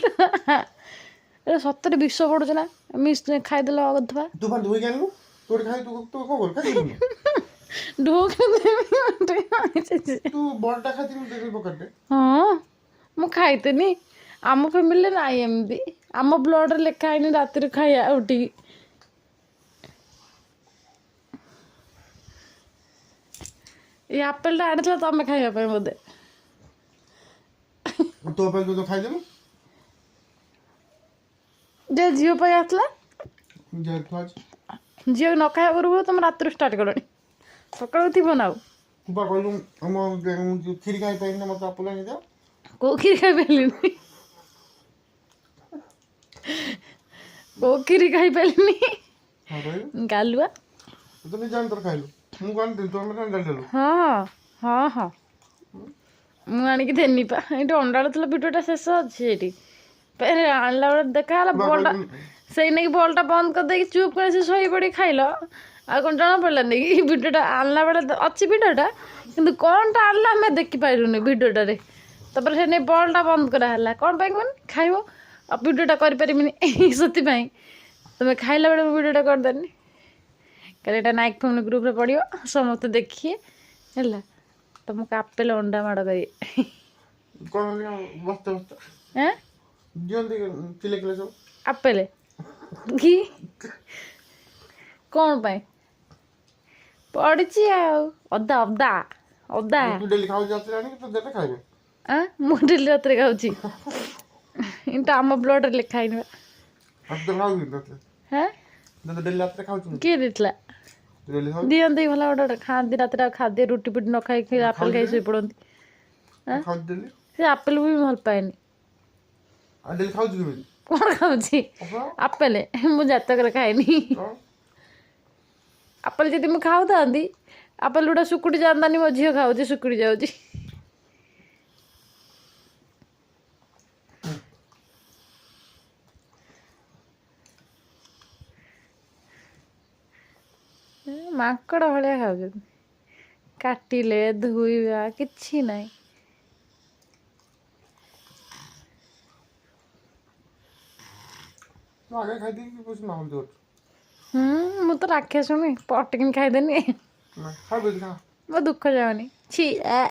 ଏଟା ସତରେ ବିଷ ପଡୁଛି ନା ମିସ୍ ଖାଇଦେଲ ଅଧୁଆ। ତୁ ପା ଧୋଇକି ଆଣିଲୁ, ତୁ ଗୋଟେ ଖାଇ, ତୁ ତୁ କଣ କଲୁ, ଖାଇଦେଲୁ? ଢୋକି। ତୁ ବଡ଼ଟା ଖାଇଥିଲୁ, ଦେଇଦେଲୁ ପକେଟରେ। ହଁ, ମୁଁ ଖାଇଥିନି। ଆମ ଫ୍ୟାମିଲିରେ ନାହିଁ ଏମିତି, ଆମ ବ୍ଲଡ଼ରେ ଲେଖା ହେଇନି ରାତିରେ ଖାଇବା ଉଠିକି। ଏଇ ଆପେଲଟା ଆଣିଥିଲା ତମେ ଖାଇବା ପାଇଁ ବୋଧେ। ତୋ ପାଇଁ ତୁ ତ ଖାଇଦେଲୁ। ଯେ ଝିଅ ପାଇଁ ଆସିଲା। ଯେହେତୁ ଅଛି। ଝିଅ ନ ଖାଇବା ପୂର୍ବରୁ ତମେ ରାତିରୁ ଷ୍ଟାର୍ଟ କଲଣି, ସକାଳୁ ଥିବ ନା ଆଉ? ତୁ ପା କହିଲୁ ଆମ କ୍ଷୀରି ଖାଇପାରିନି, ମୋତେ ଆପଲ ଆଣିଦିଅ। କୋଉ କ୍ଷୀରି ଖାଇପାରିଲିନି? କୋଉ କ୍ଷୀରି ଖାଇପାରିଲିନି? ହଁ, କହିଲୁ। ଗାଲୁଆ। ତୁ ତ ନିଜେ ଆଣି ତୋର ଖାଇଲୁ, ମୁଁ କଣ ଦେଲି? ତୁ ଆମେ ଦେଲୁ। ହଁ ହଁ ହଁ, ମୁଁ ଆଣିକି ଦେନି ପା। ଏଇଠି ଅଣ୍ଡାଳୁ ଥିଲା, ଭିଡ଼ିଓଟା ଶେଷ ଅଛି ଏଇଠି। ଫେରେ ଆଣିଲା ବେଳେ ଦେଖା ହେଲା ତୁ ପା ବଲ୍ଟା କହିଲୁ। ସେଇ ନେଇକି ବଲ୍ଟା ବନ୍ଦ କରିଦେଇକି ଚୁପ୍ କରି ସେ ଶୋଇ ପଡ଼ି ଖାଇଲ, ଆଉ କ'ଣ ଜଣା ପଡ଼ିଲାନି କି? ଭିଡ଼ିଓଟା ଆଣିଲା ବେଳେ ଅଛି ଭିଡ଼ିଓଟା, କିନ୍ତୁ କ'ଣଟା ଆଣିଲା ଆମେ ଦେଖିପାରିଲୁନି ଭିଡ଼ିଓଟାରେ। ତାପରେ ସେ ନେଇ ବଲ୍ଟା ବନ୍ଦ କରାହେଲା। କ'ଣ ପାଇଁ କୁହନି? ଖାଇବ ଆଉ ଭିଡ଼ିଓଟା କରିପାରିବିନି, ସେଥିପାଇଁ ତମେ ଖାଇଲା ବେଳେ ମୁଁ ଭିଡ଼ିଓଟା କରିଦେନି। କାଲି ଏଇଟା ନାଇକ ଫ୍ୟାମିଲି ଗ୍ରୁପ୍ରେ ପଡ଼ିବ, ସମସ୍ତେ ଦେଖିବେ ହେଲା। ତମକୁ ଆପେଲ ଅଣ୍ଡା ମାଡ଼ କରିବେ। କ'ଣ ବସ୍ତା ବସ୍ତା ଏଁ ଦିଅନ୍ତି କିଲେ କିଲେ ସବୁ। ଆପେଲ କି କ'ଣ ପାଇଁ ପଡ଼ିଛି ଆଉ ଅଦା ଅଦା ଅଦା। ତୁ ଡେଲି ଖାଉଛି ରାତିରେ ଆଣିକି, ତୁ ଦେଲେ ଖାଇବେ। ଆଁ, ମୁଁ ଡେଲି ରାତିରେ ଖାଉଛି? କିନ୍ତୁ ଆମ ବ୍ଲଡ଼ରେ ଲେଖା ହେଇନି ବା। ଆଉ ତୁ ଖାଉଛୁ ରାତିରେ? ହେଁ? ତୁ ଡେଲି ରାତିରେ ଖାଉଛୁ? କିଏ ଦେଇଥିଲା? ତୁ ଡେଲି ଖାଉଛୁ? ଦିଅନ୍ତି ଭଲ, ଗୋଟେ ଗୋଟେ ଖାଆନ୍ତି ରାତିରେ, ଆଉ ଖାଦ୍ୟ ରୁଟି ଫୁଟି ନ ଖାଇକି ଆପେଲ ଖାଇ ଶୋଇ ପଡ଼ନ୍ତି। ଆଁ? ଖାଉଛୁ ଡେଲି? ସେ ଆପେଲ ବି ଭଲ ପାଏନି। ଆଉ ଡେଲି ଖାଉଛୁ କେମିତି? କ'ଣ ଖାଉଛି? ଆପଣ ଆପେଲ ମୁଁ ଜାତକରେ ଖାଏନି। ହଁ। ଆପେଲ ଯଦି ମୁଁ ଖାଉଥାନ୍ତି, ଆପେଲ ଗୁଡ଼ା ଶୁକୁଟି ଯାଆନ୍ତାନି। ମୋ ଝିଅ ଖାଉଛି, ଶୁକୁଟି ଯାଉଛି। ମାଙ୍କଡ଼ ଭଳିଆ ଖାଉଛନ୍ତି, କାଟିଲେ ଧୋଇବା କିଛି ନାହିଁ। ତୁ ଆଗେ ଖାଇଦେଇକି ବସି ମାମୁଲି କରୁଛୁ। ହୁଁ, ମୁଁ ତ ରାକ୍ଷସୁଣି, ପଟିକିନି ଖାଇଦେନି। ଖାଇବୁ ଖା। ମୋ ଦୁଃଖ ଯାଉନି, ଛି ଆ।